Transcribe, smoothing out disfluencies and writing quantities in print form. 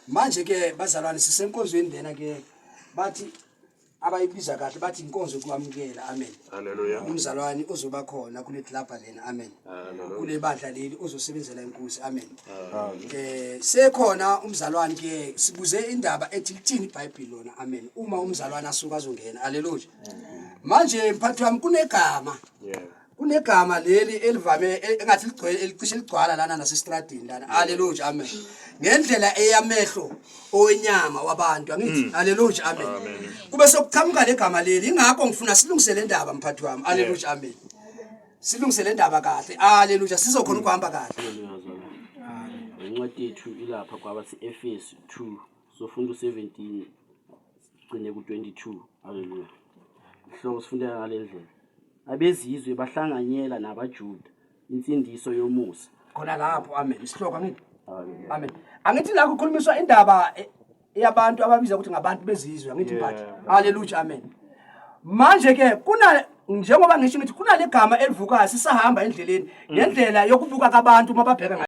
Manje ke bazalwane, sisenkonzweni lena ke, bathi abayibiza kahle bathi inkonzo yokwamukela. Amen. Haleluya. Umzalwane ozoba khona kule club lena. Amen. Kule bandla leli ozosebenzela inkosi. Amen. Sekhona umzalwane ke, sibuze indaba ethi lithini iBhayibheli lona. Amen. Uma umzalwane asuka azongena. Haleluya. Manje mphathi wami, kunegama kunegama leli elivame engathi ligcwele, elicishe ligcwala lana nasestradini lana. Haleluya, amen. Ngendlela eyamehlo owenyama wabantu, angithi? Haleluya, amen. Kube sokuqhamuka legama leli, ingakho ngifuna silungise le ndaba, mphathi wami. Haleluya, amen. Silungise le ndaba kahle. Haleluya, sizokhona ukuhamba kahle. Haleluya. Incwadi yethu ilapha kwabase-Efesu 2, sofunda u-17 sigcine ku-22. Haleluya. Isihloko sifundeka ngale ndlela: abezizwe bahlanganyela nabaJuda insindiso yomusa. Khona lapho, amen. Isihloko, angithi? Haleluya. Amen. Angithi la kukhulumiswa indaba yabantu ababiza ukuthi ngabantu bezizwe, angithi, mphathi? Haleluya, amen. Manje ke kuna njengoba ngisho ngithi kunale gama elivukayo sisahamba endleleni, ngendlela yokubuka kabantu uma babheka.